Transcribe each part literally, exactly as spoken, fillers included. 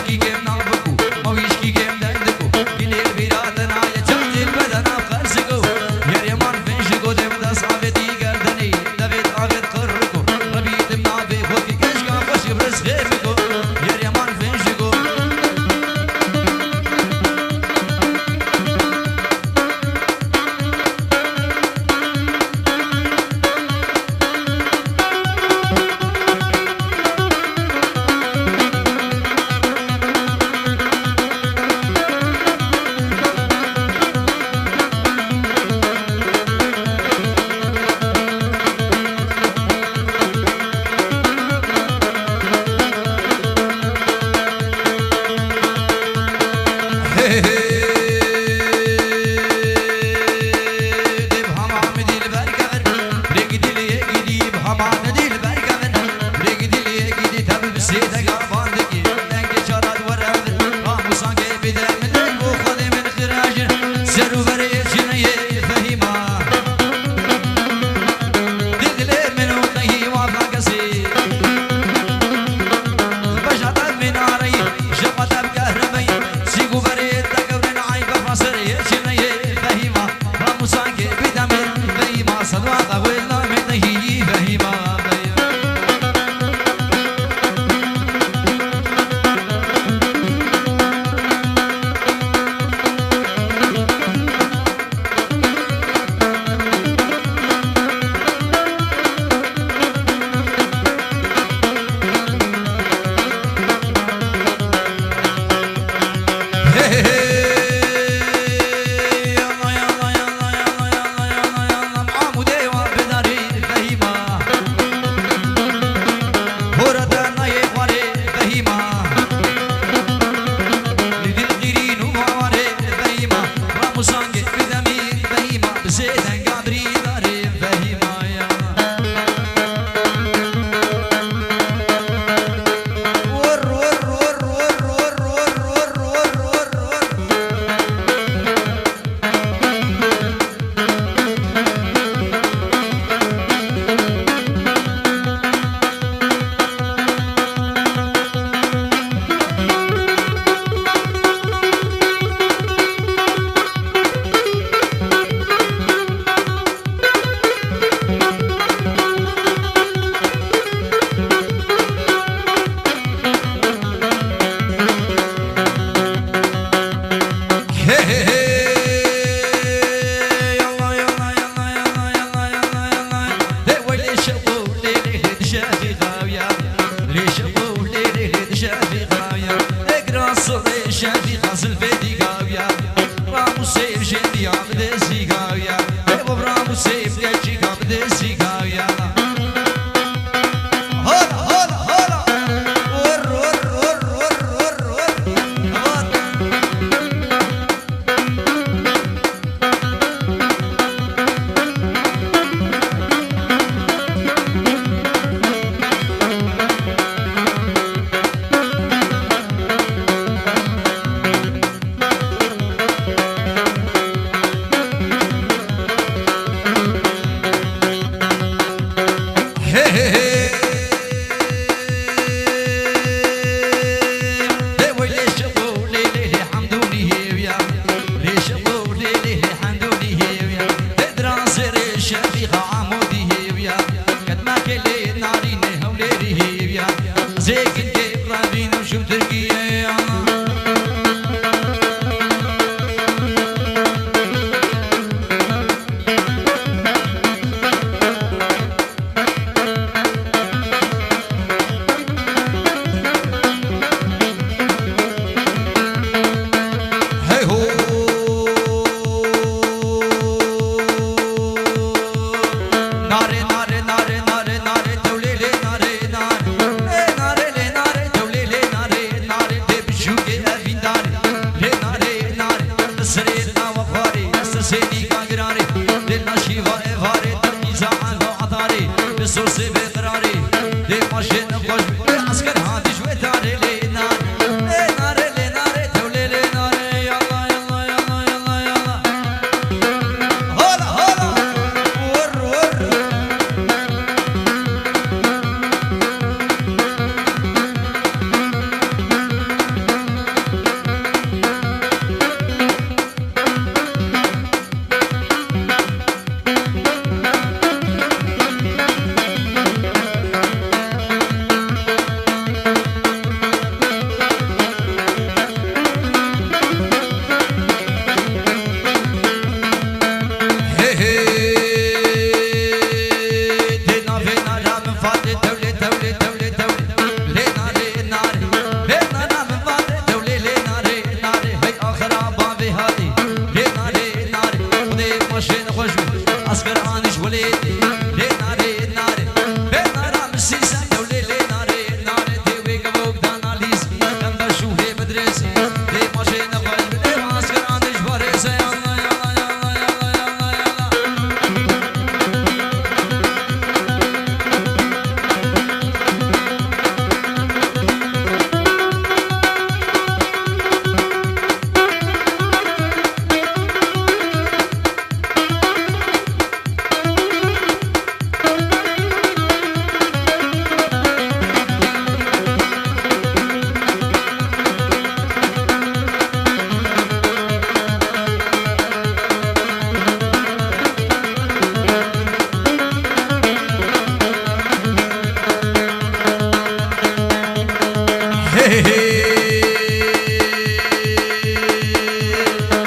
Kî kêm nav bikû, mawîş kî kêm deng dikû. Bilêr bîra te naye, çav dil bede nav qersiko. Yerê man vin ji godê min dest avêt î gerdenê, devêt avêt qirriko. Rebî tim navê xwe kî keşka xweşî bi rizqê biko. Yerê man vin ji go. Ser û berê çineyê Fehîma. Di dilê min û nehî wa vagezî. Beja dev min areyî, ji xwe dev gehremeyî. Sîg û berê te gewrin ay berfa serê çineyê Fehîma. Ramusangê bidemê Fehîma. Sedwa dawê namê nehî Fehîma. Li dil qîrîn û bawarê Fehîma, ram û sangê bidemî Fehîma, bi sê denga birîndarê Fehîma ya. Wor, wor, wor.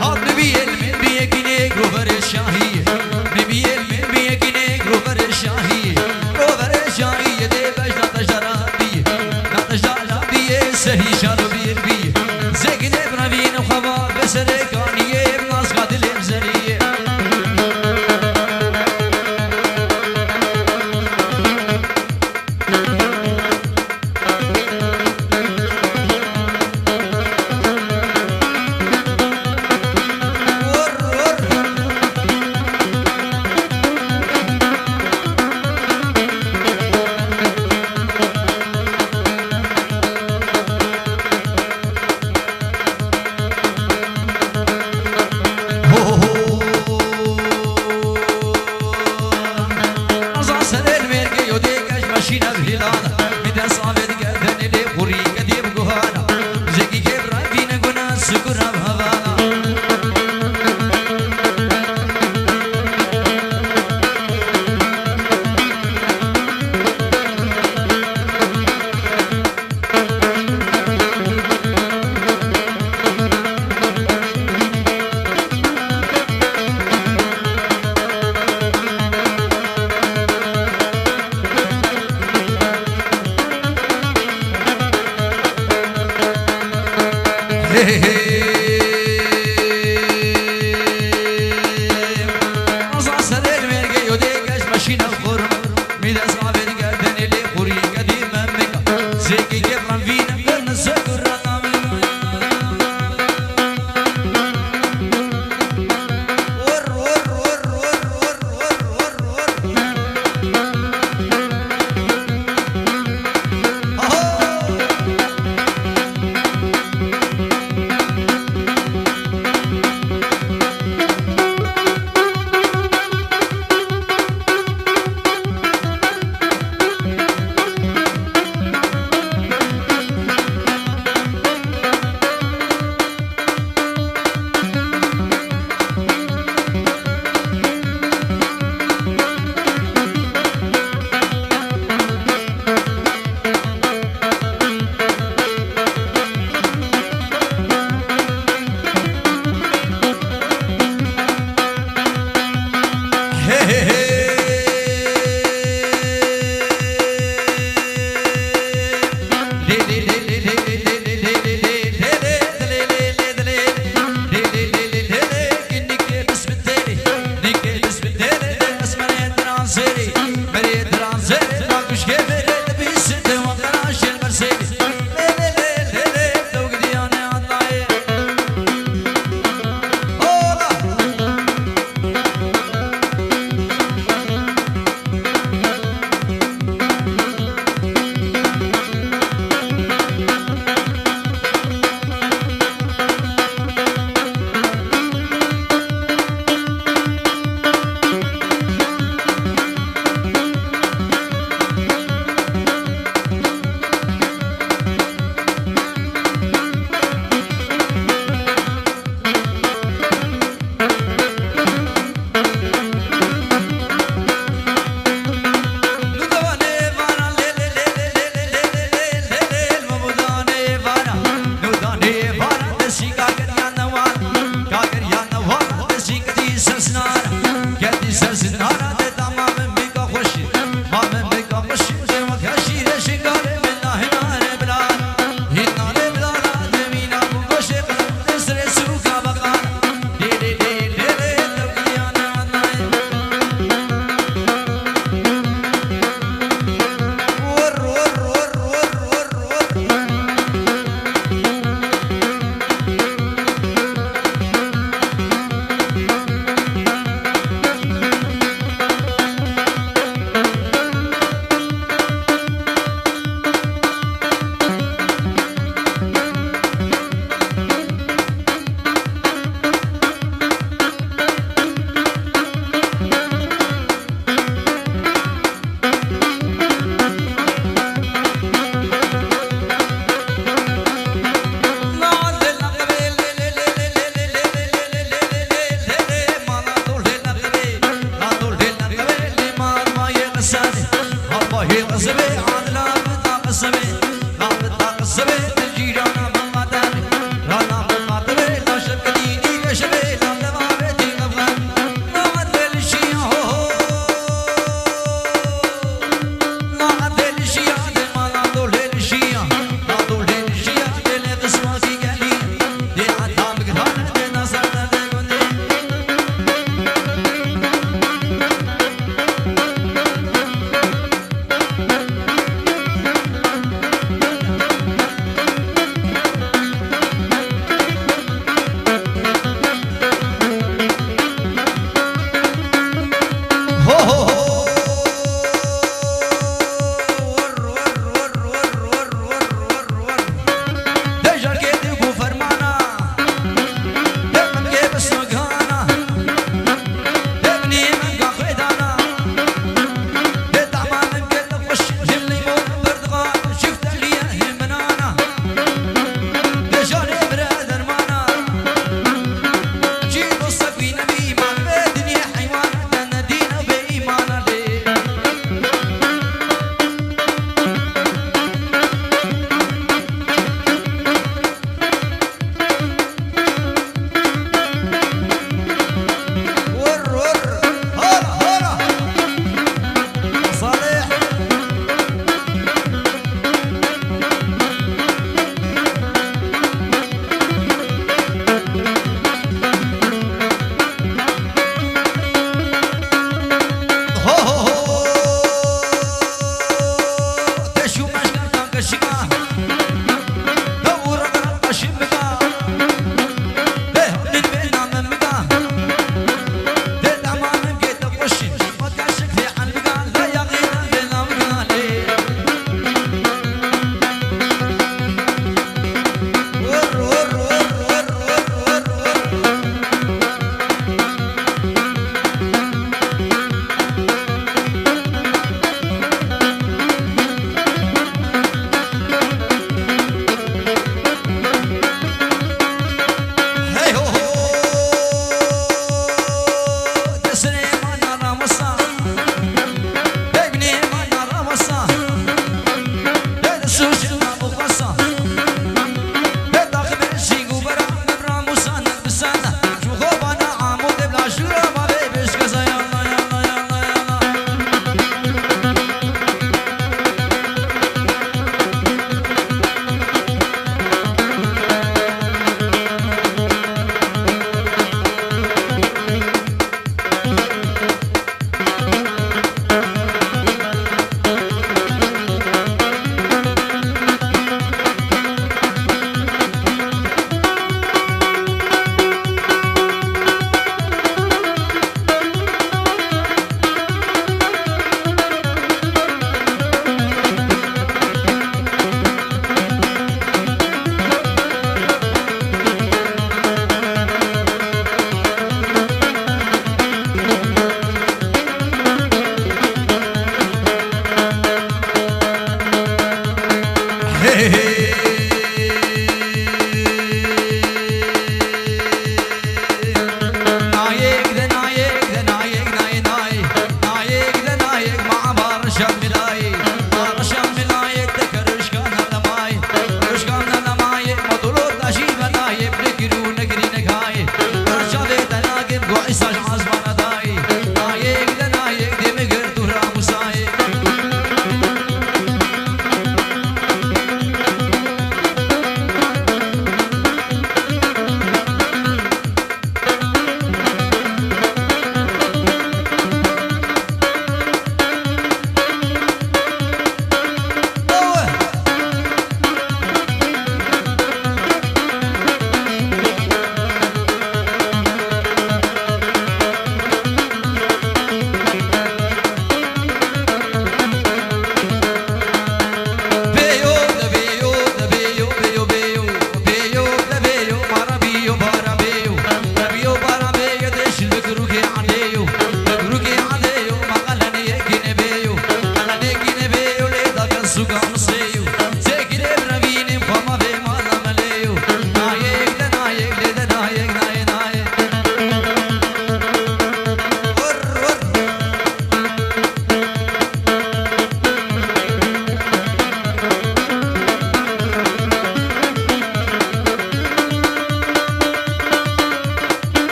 Hat bibiyên min biyekî nêk roverê şahî. Bibiyên min biyekî nêk roverê şahî. Roverê şahî yê dê bejna tejara bî. Na tejara biyê serî şalo bîr bî. Zêkî dê biravîn xwe va veserê kaniyê. Nazga dilê zeriyê. Ho, ho, ho. Naza serê mêrgê yo dê geş meşîne hilana. Mi dest avê dike tenê lê xurî kedî bi guhana. Zêkî kê bi rengîne guna sukura bi hevana. Naza serê mêrgê yo dê geş meşîne xurma. Mi dest avê dike tenê lê xurî kedî memika. Zêkî kê bi rengîne guna sukura bi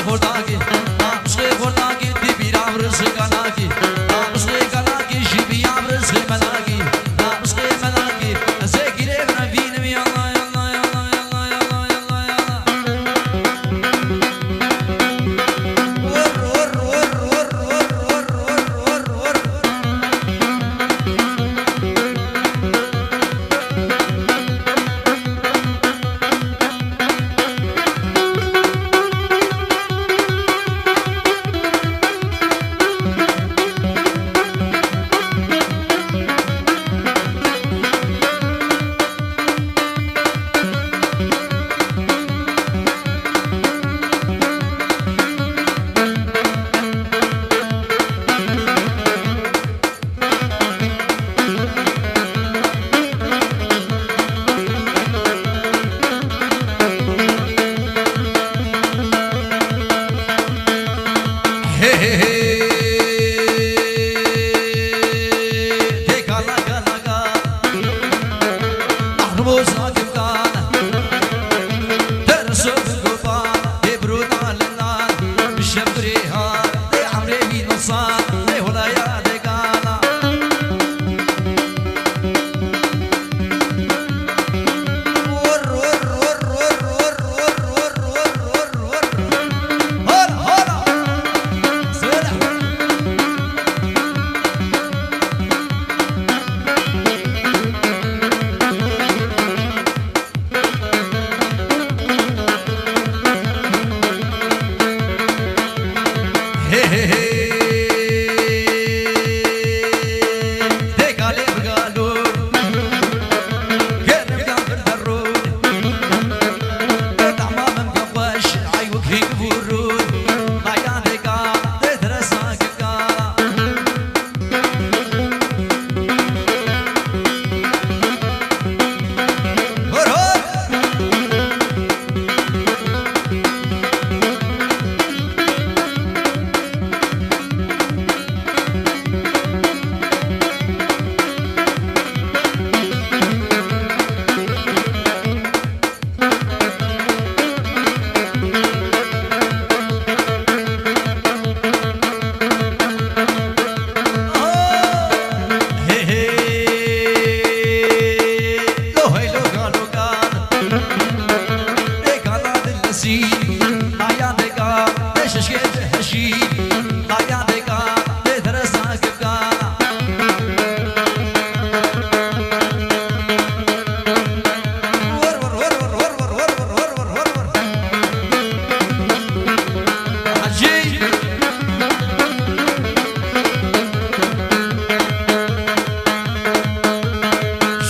Xortakî, namişkê xortakî, dî bîra virişê kanakî. Namişkê kanakî, jî bîya virişê menakî. Namişkê menakî, ez ê gîrê binevînim, yalla, yalla, yalla. Hey, hey, hey. Tê kala, kala, kala. Ahnumuz akimdan. Terso gopan. Tê bruna lenan. Şemrê ha. Tê amrê wî nusan. Tê holaya tê kala. Hey, hey, hey. Tê kalê bi galo. Gerim ka bir derûn. Tê dema min bi xweş, ay wek hîn vurûn. Maya tê ka, tê deresa ki ka. Hor, hor. Hey, hey. Lo, hey, lo, ga, lo, ga. Dê gala dilesî, naya dê ga, dê şişkê dê heşî, naya dê ga, dê deresa gala. Wor, wor, wor. Hecî.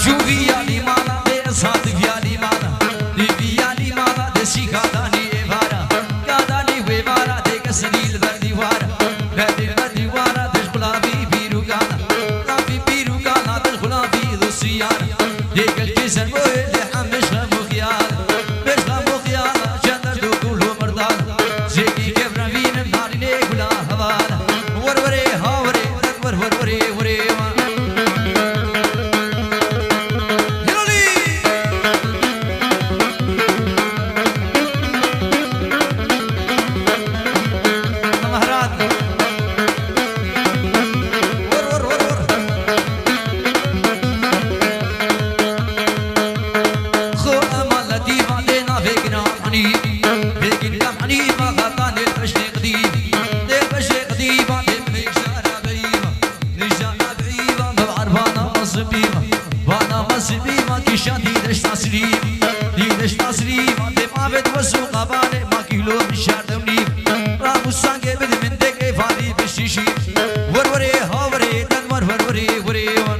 Jû viya lîmana dê ez hat viya lîmana. Dî viya lîmana dê şî gadanî êvara. Gadanî wê vara dê kesinî li ber dîwara. Ber dî ber dîwara dê ji xulavî bîrûkana. Xulavî bîrûkana dê ji xulavî dosiyana. Dê gelkê sermoyê lê hemî ji xem û xiyal. Bê ji xem û xiyala çend derd û gul û mirdan. Zêkî kevre vînim narînê gula heval. Wer werê ha werê, wer wer werê werê wan. Hilolî! Mehran. Wor, wor, wor, wor. Xo ema letîfa tê navê gina. Hanî, vêgin kam hanî ma xatanê beşê qedîm. Tê beşê qedîma tê vêg jara beyîma. Nijara beyîma, me arbana masibîma. Bana masibîma, kişa dî deşta silîm. Dî deşta silîma, tê mavêt wes û qabanê, ma kîlo nişar dewnîm. Ramusangê bidî min dêkê farî bişîşî. Wer werê, ha werê, den wer, wer werê, werê wan.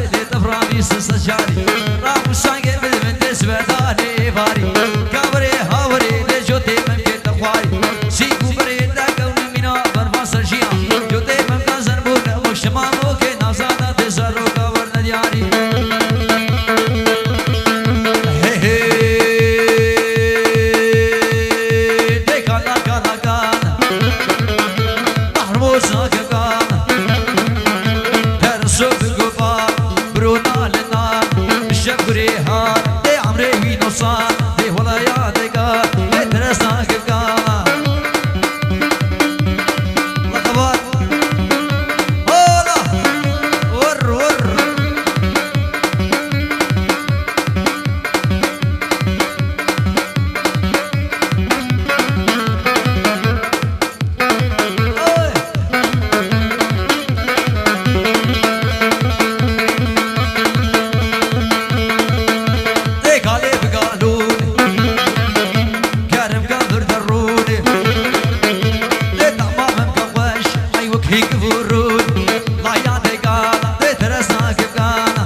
Dê tefranî sisa carî, ramûsangê min min dê sibeda lê varî. Kavirê havirê dê jotê min kê te xwarî. Sîk û birê te kewni mîna bervan ser jiyan. Jotê min ka zenbû ne û şima mokê nazana dê zaroka werne diyarî. Hey, hey. Dê kana, kana, kana. Mahmûd Zagê kana. Her sob goba, bro nalina. Şev gurê ha, dê amrê wî nosan. Dê holaya dê ka, dê teresna gevgana. Lakabat. Ola. Vur, vur. Oy. Dê kalê bi galûn. Kerim ka vir derûn. Dê tamamim ka xweş. Ey wek hîk vurûn. Laya dê gala, dê teresna gevgana.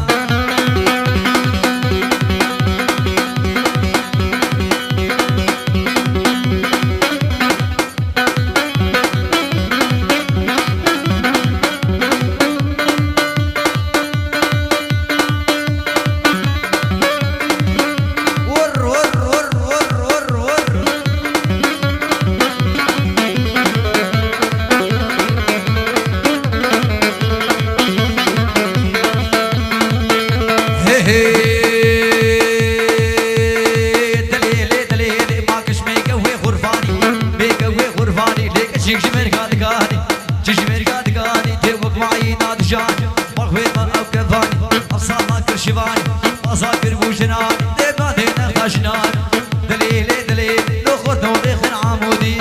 Hey, hey. Dilê lê, dilê lê, ma kiş mêke wê xurvanî, mêke wê xurvanî, lê kiçîk ji mêrga diganî, çi ji mêrga diganî, tê wek mayî nadijan, bal wê me ew kevanî, ev sala kir şivanî, baza kir bû jinan, dê ba dê ne xajinan. Dilê lê, dilê lê, lo xwe dolê xin amûdî.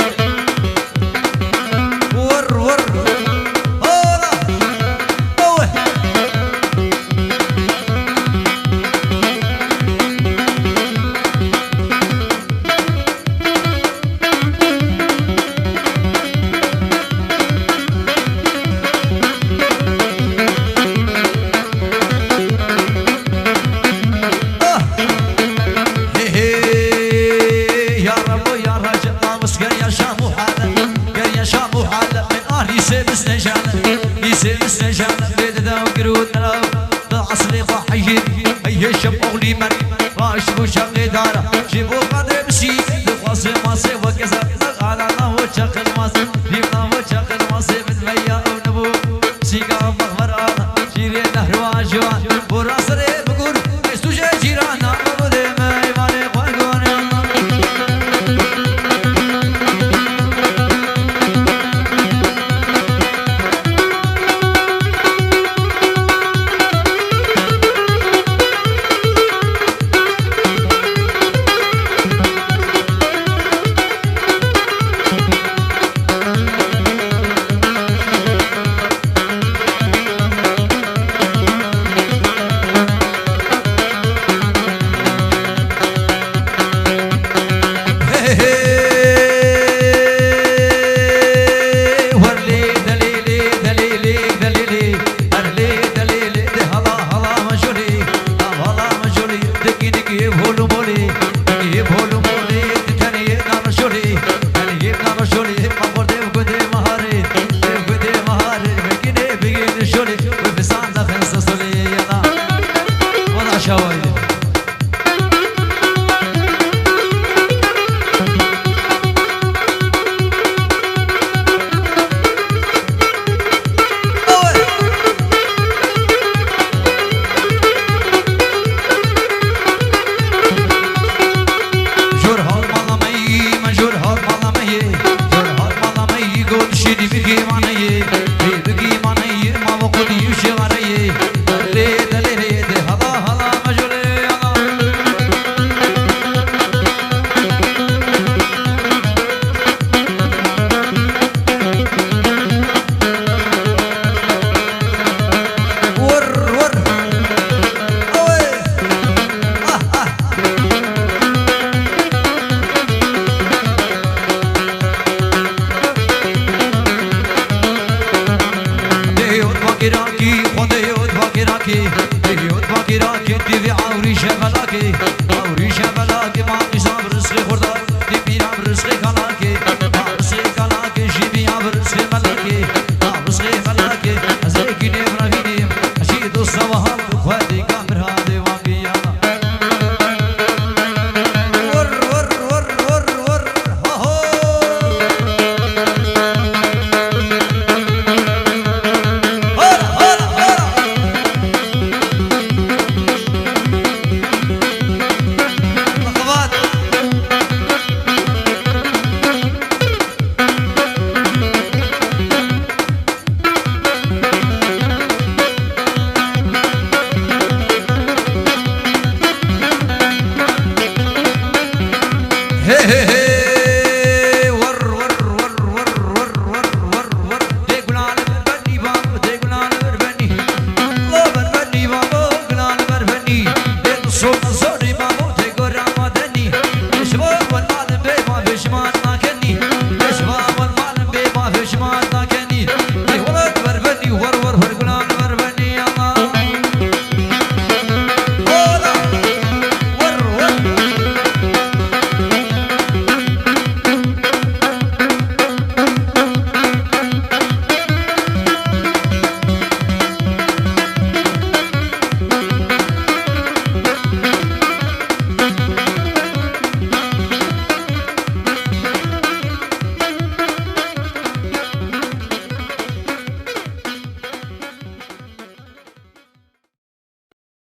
Wur, wur. Ola. Owe. Ah. Hey, hey. Ya Rabbi, ya Recep, namus ger yaşa muhale. Ger yaşa muhale. Min ah lîsê misnejane. Lîsê misnejane. Lê dide û gir û dira. Da aslê xwe heyî. Hey, hey, şem oğlî mer. Baş bu şaqê dara. Ji bo qadê bisî. Dixwaze masê wekeza. Ala na ho çaqil masê. Dîm na ho çaqil masê. Min meya ew nebû. Sîga mexmera. Şîrê nehruwa ciwan. Bora serê bigur. Ez tu jê cîrana. Ev dê meyvanê xwe gon. Jor hal mala me yî, me jor hal mala me yê. Jor hal mala me yî, got şî dî bigî mane yê. Dî bigî mane yê, ma ve qulî û şêware yê. Delê, delê, lê, dê hala, hala, me jor Kê T V ewrî şevelakê.